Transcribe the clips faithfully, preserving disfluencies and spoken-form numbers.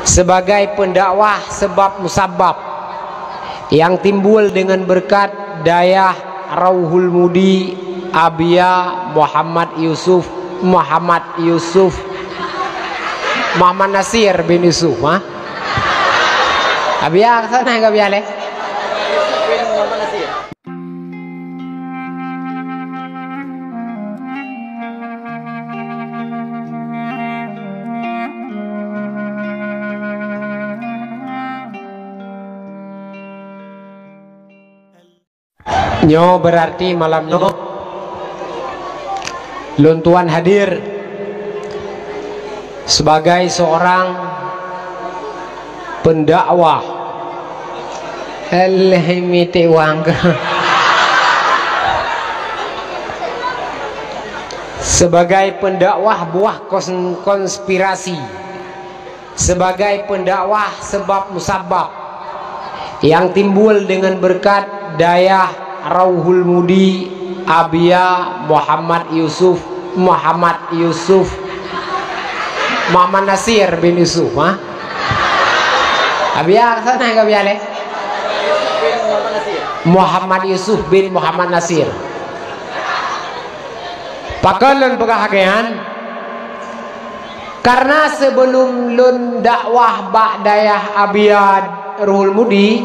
Sebagai pendakwah sebab musabab yang timbul dengan berkat dayah Rauhul Mudi Abia Muhammad Yusuf, Muhammad Yusuf, Muhammad Nasir bin Yusuf, ha? Abia ke sana ke Abia leh? Nyoe berarti malam nyoe lôn tuan hadir sebagai seorang pendakwah. Alah, miték wang. Sebagai pendakwah buah kons-, konspirasi. Sebagai pendakwah sebab musabab yang timbul dengan berkat dayah Rauhul Mudi Abia Muhammad Yusuf, Muhammad Yusuf, Muhammad Nasir bin Yusuf, ha? Abia ke sana ke Abia leh? Muhammad Yusuf bin Muhammad Nasir. Pakon lôn peugah lagèe nyan? Karena sebelum lôn dakwah bak dayah Abia Ruhul Mudi,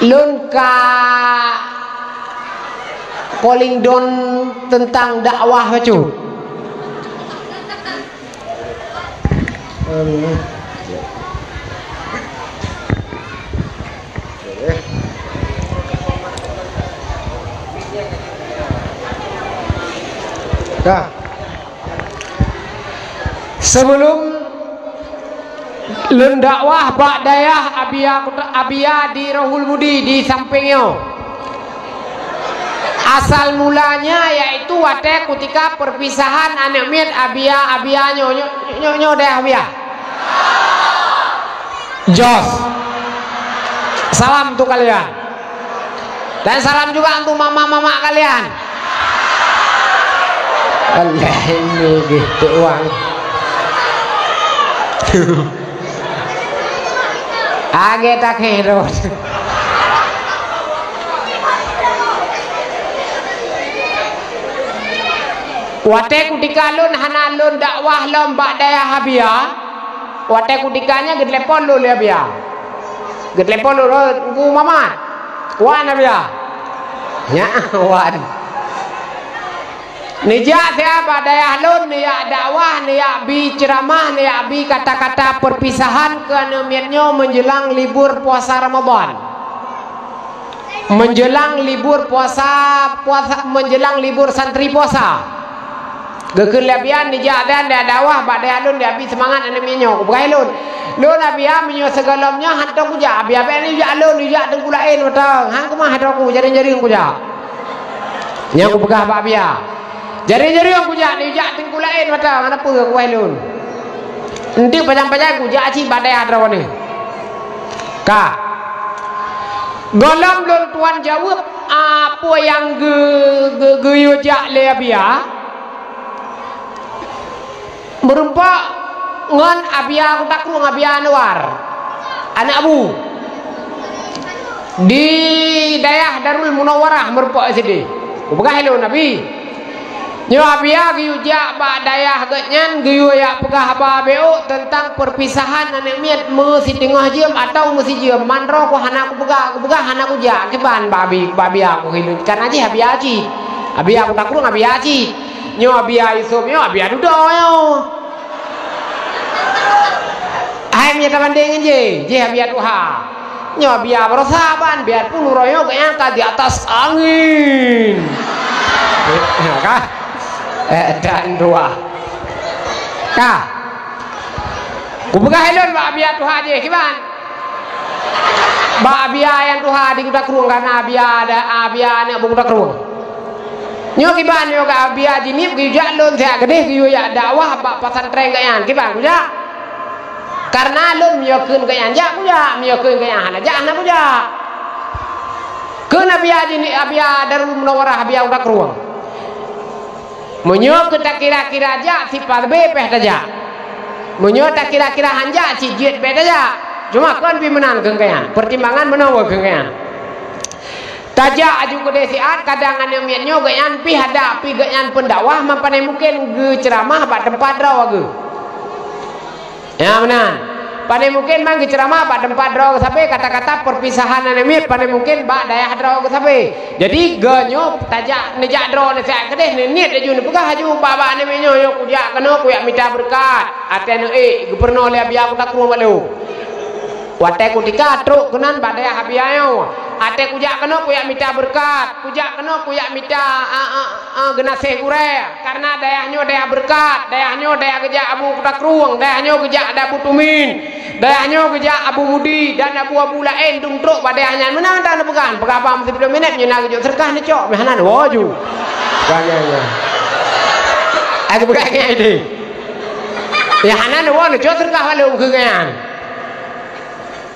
lôn ka calling down tentang dakwah bacut. Dah. Sebelum lôn dakwah bak dayah Abia, Abia di Rohul Mudi di sampéng nyoe. Asal mulanya yaitu watèe kutika perpisahan aneuk miet Abia, Abia nyoe, nyoe, nyoe, nyoe dayah Abia. Jos. Salam untuk kalian. Dan salam juga untuk mama-mama kalian. Alah, ini gitu uang. Age tak herot. Watèe kutika lôn hana lôn dakwah lom bak dayah Abia, watèe kutika nyan geutelepon lôn lé Abia. Geutelepon lôn, "Oh, Teungku Mamat, wan Abia." Nyan, wan. Neujak siat bak dayah lôn, neujak dakwah, neujak bi ceuramah, neujak bi kata-kata perpisahan keu aneuk miet nyoe menjelang libur puasa Ramadan. Menjelang libur puasa, puasa, menjelang libur santri puasa. Geukheun lé Abia neujak dan neujak dakwah bak dayah lôn, neujak bi seumangat aneuk miet nyoe. Kupeugah lôn, "Lôn Abia, meunyoe sigohlom nyoe hantom kujak, Abia bèk neujak lôn, neujak teungku laén mantong. Han keumah droe ku, jareueng-jareueng kujak." Nyan kupeugah bak Abia. Jareueng-jareueng kujak, neujak teungku laén mantong, hana peue kupeugah lôn. Enteuk pajan-pajan kujak cit bak dayah droeneuh. Ka. Gohlom lôn tuan jaweueb, a, peue nyang geu-, geu-, geuyue jak lé Abia. Meurumpok ngon Abia Kuta Krueng, Abia Anwar, aneuk Abu, di dayah Darul Munawwarah meurumpok sideh. Kupeugah lé Nabi, nyoe Abia geuyue jak bak dayah geuhnyan, geuyue jak peugah haba beuôt teuntang perpisahan aneuk miet meusiteungoh jeuem atawa meusijeuem. Man droe ku hana kupeugah, kupeugah hana kujak. Kiban bak Abi, bak Abia kuhileueng, kana jih Abia cit. Abia Kuta Krueng, Abia cit. Nyoe Abia Yusuf, nyoe Abia dudoe nyoe. Hai meunyoe tabandeng ngon jih, jih Abia tuha. Nyoe Abia barosa ban, biarpun uroe nyoe geuhnyan ka di atas angin. Ya kan? Eh, dan dua. Ka. Kupeugah lôn bak Abia tuha jih, kiban? Bak Abia nyang tuha di Kuta Krueng, karena Abia ada, Abia aneuk Abu Kuta Krueng. Nyoe kiban nyoe ka Abia jiniep geuyue jak lôn siat keudeh geuyue jak dakwah bak pesantren geuhnyan. Kiban kujak? Karena lôn meunyoe kheun geuhnyan jak kujak, meunyoe kheun geuhnyan hana jak hana kujak. Kheun Abia jiniep, Abia Darul Munawwarah, Abia Kuta Krueng. Meunyoe keu takira-kira jak, sipa leubeh pèh tajak. Meunyoe takira-kira hanjak, cit jeuet bèk tajak. Cuma kon pih meunan keuh geuhnyan. Peutimbangan meunoe keuh geuhnyan. Tajak aju keudeh siat, kadang aneuk miet nyoe geuhnyan pih adak pih geuhnyan peundakwah, man pane mungken geuceuramah bak teumpat droe geuh. Ya, meunan. Pane mungken man geuceuramah bak teumpat droe geuh sabe, kata-kata perpisahan aneuk miet, pane mungken bak dayah droe geuh sabe. Jadi, geuh nyoe tajak neujak droe nasihat keudeh, neuniet laju neupeugah laju bak-bak aneuk miet nyoe, "Nyoe kujak keunoe kujak mita beureukat." Até aneuk ék geupeurunoe lé Abiya Kuta Krueng bak lôn. Watèe kutika trok keunan bak dayah Abiya nyoe. Até kujak keunoe kujak mita beureukat, kujak keunoe kujak mita, a, a, a, geunaséh gurèe. Karena dayah nyoe dayah beureukat, dayah nyoe dayah geujak Abu Kuta Krueng, dayah nyoe geujak Abu Tumin, dayah nyoe geujak Abu Mudi dan abu-abu laén dum trok bak dayah nyan. Meunan dan neupeugah, peugah bak meusiplôh minèt nyoe na geujok seureukah neucok, meuhana neuwoe ju. Bukan nyan, nyan. Aku peugah nyan idéh. Ya hana neuwoe neucok seureukah bak lôn keuh nyan.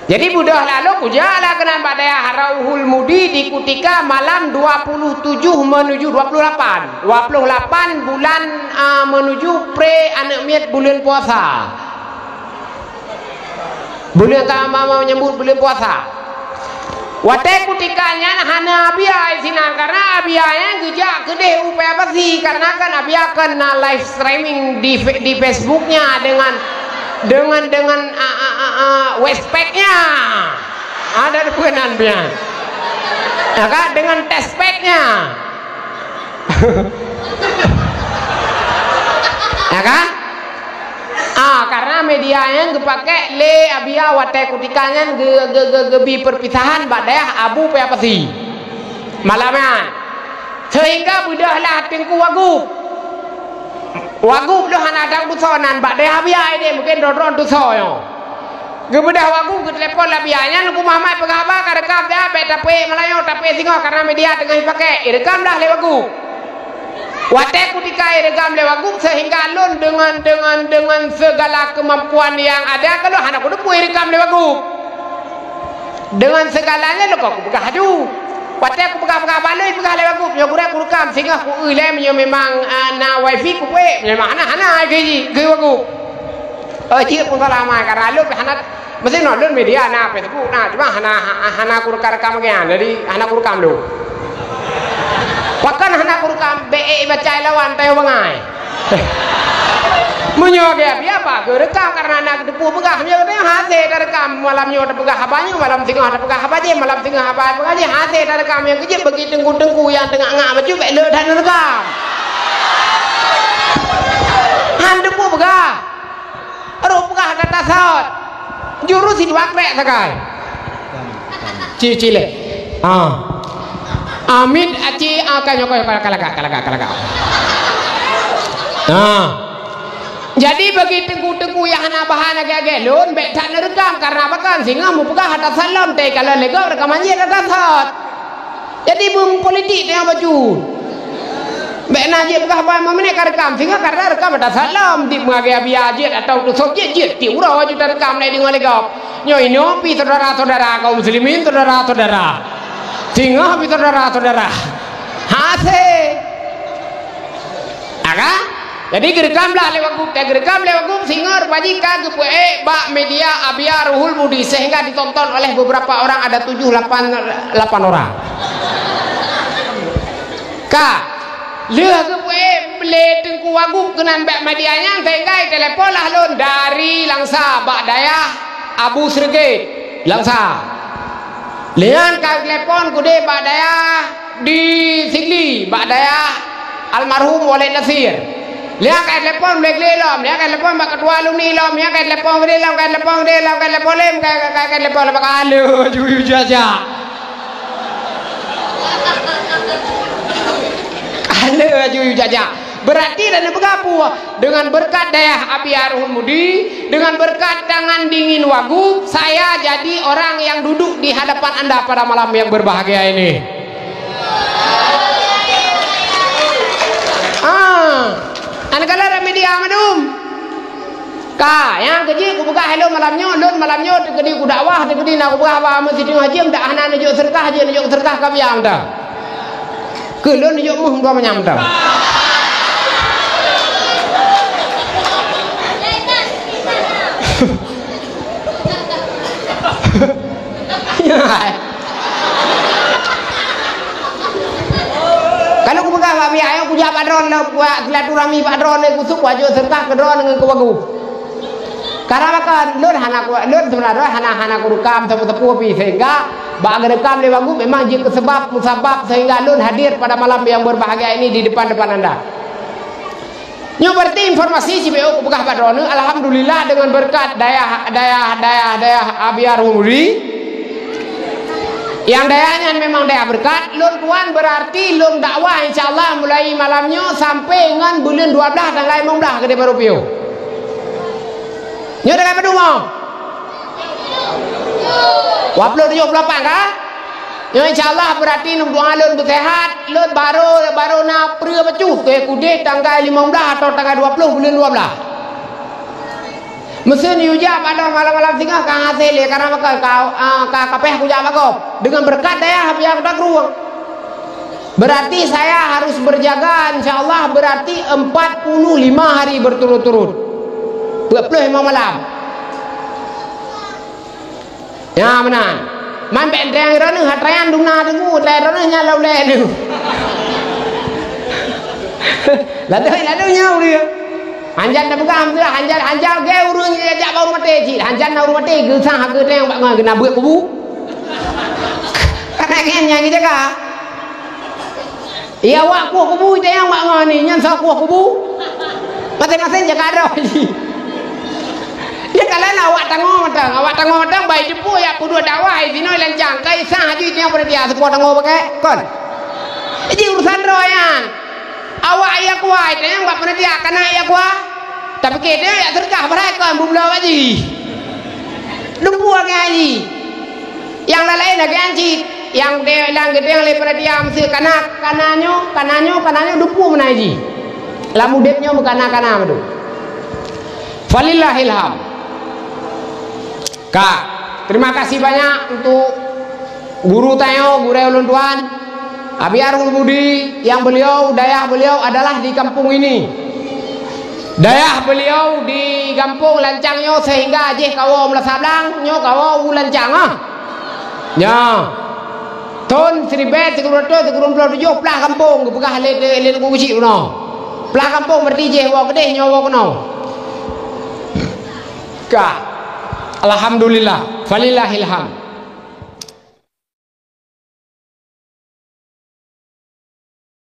Jadi beudôh lalu kujak lah keunan bak dayah Rauhul Mudi di kutika malam dua puluh tujuh menuju dua puluh lapan. Dua puluh lapan bulan, a, menuju pre aneuk miet buleuen puasa. Buleuen ka ma-, ma-, menyambut buleuen puasa. Watèe kutika nyan hana Abiya sinan, karena Abiya nyan geujak keudeh u Paya Pasi, karena kan Abiya kan na live streaming di fe-, di Facebook-nya dengan, dengan, dengan, a, a, a, a, westpac-nya. Ada di peunan biar. Ya kan? Dengan testpac-nya. Ya kan? Ah, karena media nyan geupakèk lé Abiya watèe kutika nyan ge-, ge-, ge-, geubi perpisahan bak dayah Abu Paya Pasi. Malam nyan. Sehingga beudôh lah Teungku Wagub. Wagub lôn hana tatusoe nan bak dayah Abiya idéh, mungken droe-droe tusoe nyoe. Geubeudôh Wagub, geutelepon lé Abiya nyan, Teungku Muhammad peugah haba ka rekam dah, bèk tapeuék malam nyoe, tapeuék singoh karena media teungoh jipakèk. Irekam dah lé Wagub. Watèe kutika irekam lé Wagub sehingga lôn dengan, dengan, dengan segala kemampuan yang ada, kalau hana kuteupeu irekam lé Wagub. Dengan segalanya lôn kupeugah laju. Watèe kupeugah-peugah bak lôn, peugah lé Wagub, nyoe gurèe kurekam, singoh kueu lé meunyoe memang, a, na wifi kupeuék, meunyoe memang hana, hana, geuyue, geuyue Wagub. Oh, jeuet pun salah mai, karena lôn hana, meusti nyoe lôn media na, Facebook na, cuma hana, ha-, hana kurekam-rekam lagèe nyan, jadi hana kurekam lôn. Pakon hana kurekam, bèk ék baca lawan tayo bangai. Meunyoe lagèe Abiya, bah geurekam karena na geuteupeue peugah, meunyoe geutanyoe hase tarekam, malam nyoe tapeugah haba nyoe, malam singoh tapeugah haba jéh, malam singoh haba peugah jéh, hase tarekam nyang keujeuet bagi teungku-teungku nyang teungoh ngak bacut bèk le that neurekam. Han teupeue peugah. Rôh peugah that tasot. Juru sidua krek sagai. Ci, ci lé. Ah. Amit aci, ah, ka nyoe, ka, ka lagak, ka lagak, ka lagak. Ah. Jadi bagi teungku-teungku nyang hana bahan agak-agak lôn, bèk that neurekam, karena pakon singoh mupeugah that tasot lom, teuka lôn lé gob rekaman jih that tasot. Jadi beupolitik teuh nyang bacut. Bèk na jeuet peugah haba lima minèt ka rekam, singoh karena rekam that tasot lom, di meulagèe Abiya jeuet atau tusob jeuet, jeuet tiep uroe aju tarekam lé deungon lé gob. Nyoe inoe pih saudara-saudara kaum muslimin, saudara-saudara. Singoh pih saudara-saudara. Hase. Nah, kan? Jadi geurekam lah lé Wagub, teuh geurekam lé Wagub, singoh rupa jih ka geupeuék bak media Abiya Ruhul Mudi sehingga ditonton oleh beberapa orang, ada tujuh, lapan, lapan orang. Ka. Lheueh geupeuék lé Teungku Wagub keunan bak media nyan, sehingga itelepon lah lôn dari Langsa bak dayah Abu Sreugét, Langsa. Lheueh nyan ka telepon keudeh bak dayah di Sigli, bak dayah almarhum Walid Nasir. Lheueh nyan ka telepon Blegli lom, lheueh nyan ka telepon bak ketua alumni lom, lheueh nyan ka telepon keudeh lom, ka telepon keudeh lom, ka telepon lom, ka, ka, ka, ka telepon lom, ka lheueh aju jajak. Ka lheueh aju jajak. Berarti dan peugah peue? Dengan berkat dayah Abiya Ruhul Mudi, dengan berkat tangan dingin Wagub, saya jadi orang yang duduk di hadapan anda pada malam yang berbahagia ini. Ah, an kala ram media mandum. Ka, nyang keujeuet kupeugah lôn malam nyoe, lôn malam nyoe teukeudi kudakwah, teukeudi na kupeugah haba meusidang haji, dak hana neujok seureukah, jeuet neujok seureukah ka biang dah. Keu lôn neujok meuh dua manyam dah. Kalau kupeugah bak biak, ayo kujak bak droeneuh, buat silaturahmi bak droeneuh, kusuk wajok seureuta keu droeneuh ngon keu bagoe. Karena kan lôn hana ku, lôn sebenarnya hana, hana kurekam sapeue-sapeue pih, sehingga bak geurekam lé bagoe memang jeuet keu sebab musabab sehingga lôn hadir pada malam yang berbahagia ini di depan-depan anda. Nyoe berarti informasi cibéo kupeugah bak droeneuh, alhamdulillah, dengan berkat dayah, dayah, dayah, dayah Abi Arhum Ri. Nyang dayah nyan memang dayah berkat, lôn tuan berarti lôn dakwah insya Allah mulai malam nyoe sampai ngon buleuen dua blaih tanggai limong blaih keudéh baru piôh. Nyoe tanggai padum? Dua puluh tujuh, dua puluh lapan ka? Nyoe insya Allah berarti neumeudoa lôn beuseuhat, lôn barô, barô na peureubacut keu kudeh tanggai limong blaih atau tanggai dua puluh buleuen dua blaih. Meuseu neujak padang malam-malam singoh ka hase lé, karena ka, ka, ah, ka, ka payah kujak bak gob. Dengan berkat dayah biar takruang. Berarti saya harus berjaga, insya Allah berarti empat puluh lima hari berturut-turut. Dua puluh lima malam. Ya, meunan. Man bèk teuang droeneuh, ha teuang dum na teungoh, teuang droeneuh nyan lom lé nyoe. Ladôm, ladôm nyoe ureueng. Hanjan tapeugah, alhamdulillah, hanjan, hanjan geu ureueng jak bak ureueng maté cit. Hanjan na ureueng maté, geusang hana teuang bak ngon, keuneuk beuet kubu. Karena nyan nyang geujaga. Iya, awak kueh kubu, teuang bak ngon ni, nyan soe kueh kubu? Maséng-maséng jaga droe jih. Nyan kalon awak tangoe mantong, awak tangoe mantong bai teupeu jak peuduek dakwah, sinoe lancang, ka isang haji teuang panitia seupôt tangoe pakai, kon. Jadi urusan droe nyan. Awak iya kuah, teuang bak panitia kana iya kuah. Tapi ke dia jak seudeukah, padahai kon beubloe gaji. Dumpeue ngon gaji. Nyang laén lagèe nyan cit, nyang de-, nyang geudeng lé panitia meuseu kana, kana nyoe, kana nyoe, kana nyoe, dumpeue meunan jih. Lam udép nyoe meukana-kana meudeh. Falillahil hamd. Ka. Terima kasih banyak untuk guru tanyoe, gurèe ulôn tuan. Abi Arhum Budi, yang beliau, dayah beliau adalah di kampung ini. Dayah beliau di gampông Lancang nyoe sehingga jih kawoe Meulasa Blang, nyoe kawoe u Lancang, ah. Nyoe. Thôn siribèe sikureueng reutôh sikureueng ploh tujoh plah gampông geupeugah lé, lé Teungku Keuchik bunoe. Plah gampông berarti jih woe keudeh, nyoe woe keunoe. Ka. Alhamdulillah. Falillahil hamd.